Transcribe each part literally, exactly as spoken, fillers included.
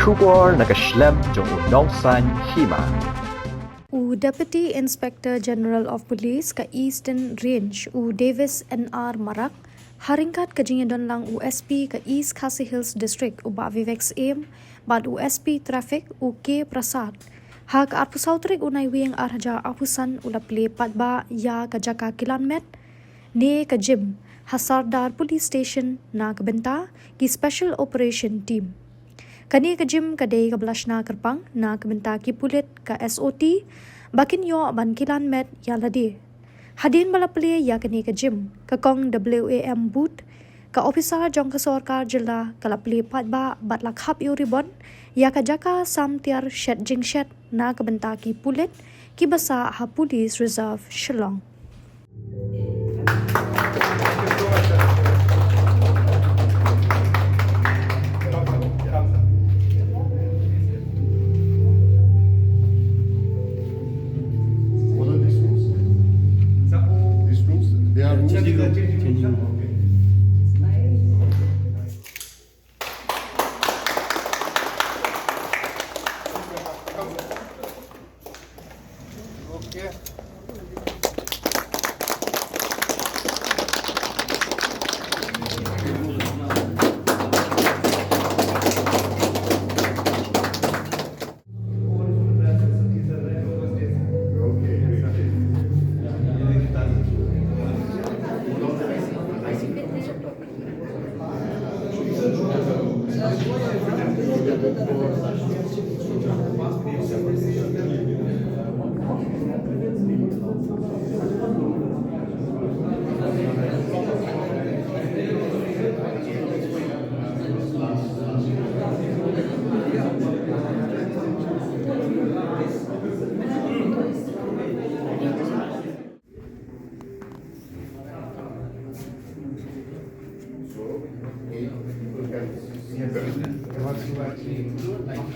Khubor na ka shlem jong u nongsaiñ hima. U Deputy Inspector General of Police ka Eastern Range, u Davis N R Marak, ha ryngkat ka jingïadonlang u S P ka East Khasi Hills District, u Bah Vivek Syiem, bad u S P Traffic, u K Prasad, ha ka arphew saw tarik u Naiwieng arhajar arphew san, u la plie paidbah ïa ka jaka kilan met ne ka gym ha Sardar Police Station na ka bynta ki Special Operation Team. Kane ka gym ka dei kaba la shna kyrpang na ka bynta ki pulit ka S O T ba kin ïoh ban kilan met ïa lade. Hadien ba la plie ïa kane ka gym, ka kong W A M Booth, ka ophisar jong ka sorkar jylla, ka la plie paidbah bad la khap ïa u ribon ïa ka jaka sam tiar shet jingshet na ka bynta ki pulit kiba sah ha Police Reserve Shillong. What are these rooms? These rooms, they are rooms. So, eight people can sit.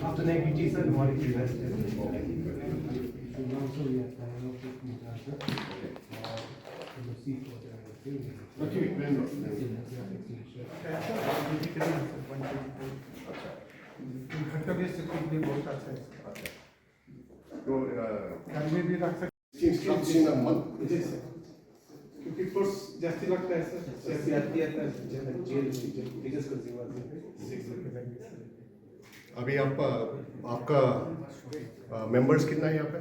After night duty, sir, morning we rest. Okay. अच्छा। तो, अ, गर्मी भी रख सकते हैं। Sixteen, sixteen a month. जी sir. क्योंकि force जास्ती लगता है सर। सीआरपीएफ है, जेल, जेल, बिगेस्ट कंज्यूमर है। अभी आपका, आपका, अ, मेंबर्स कितना है यहाँ पे?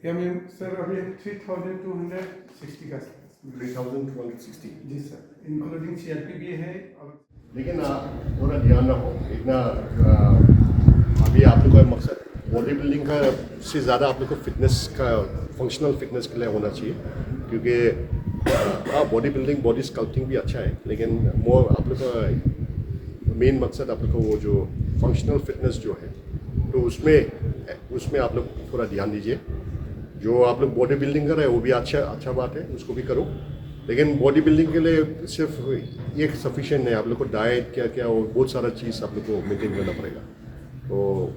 या मैम, सर, अभी three thousand two hundred sixty का sir. Three thousand two hundred sixty. जी सर, इंक्लूडिंग सीआरपी भी है और लेकिन, आ, थोड़ा ध्यान रखो, इतना, आ, अभी आप लोग का मकसद बॉडी बिल्डिंग का से ज़्यादा आप लोग को फिटनेस का, फंक्शनल फिटनेस के लिए होना चाहिए, क्योंकि, आ, हाँ, बॉडी बिल्डिंग, बॉडी स्कल्पटिंग भी अच्छा है, लेकिन मोर आप लोग का मेन मकसद आप लोग का वो जो फंक्शनल फिटनेस जो है, तो उसमें, उसमें आप लोग थोड़ा ध्यान दीजिए। जो आप लोग बॉडी बिल्डिंग कर रहे हैं, वो भी अच्छा, अच्छा बात है, उसको भी करो। लेकिन बॉडी बिल्डिंग के लिए सिर्फ ये सफिशिएंट नहीं, आप लोग को डाइट क्या क्या, और बहुत सारा चीज़ आप लोग को मेंटेन करना पड़ेगा। तो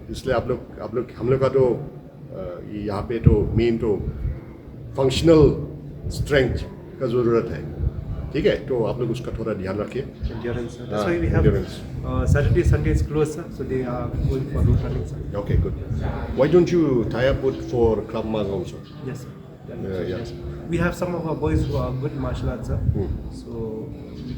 इसलिए आप लोग, आप लोग, हम लोग का तो, अ, ये यहाँ पे तो मेन तो फंक्शनल स्ट्रेंथ का ज़रूरत है, ठीक है? तो आप लोग उसका थोड़ा ध्यान रखिए। Endurance, sir. That's हाँ, why we have, endurance. Uh, Saturday, Sunday is closed, sir. So they are going for road running, sir. Okay, good. Why don't you tie up with, for Krav Maga also? Yes, sir. Yeah, yeah. Yes. We have some of our boys who are good in martial arts, sir. Hmm. So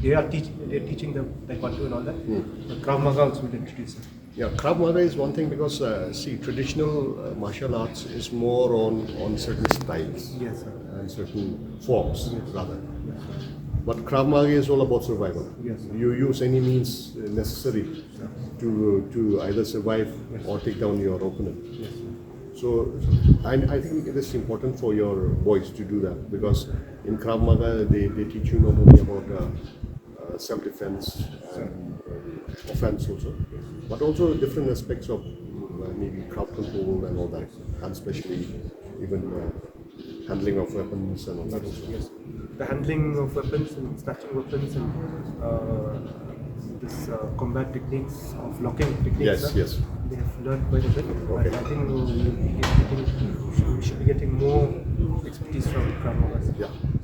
they are teach, they're teaching them taekwondo and all that. Hmm. But Krav Maga also will introduce, sir. Yeah, Krav Maga is one thing because, uh, see, traditional, uh, martial arts is more on, on certain styles, yes, sir, and certain forms, yes, rather. Yes, sir. But Krav Maga is all about survival. Yes, sir. You use any means, uh, necessary, sir, to, to either survive, yes, or take down your opponent. Yes, sir. So I, I think it is important for your boys to do that because in Krav Maga, they, they teach you not only about, uh, uh, self-defense and, uh, offense also, but also different aspects of, uh, maybe crowd control and all that, and especially even, uh, handling of weapons and all that also. Yes. The handling of weapons and snatching weapons and, uh, this, uh, combat techniques of locking techniques, yes, sir, yes, they have learned quite a bit. Okay. But I think we will be getting, we should be getting more expertise from Krav Maga, sir. Yeah.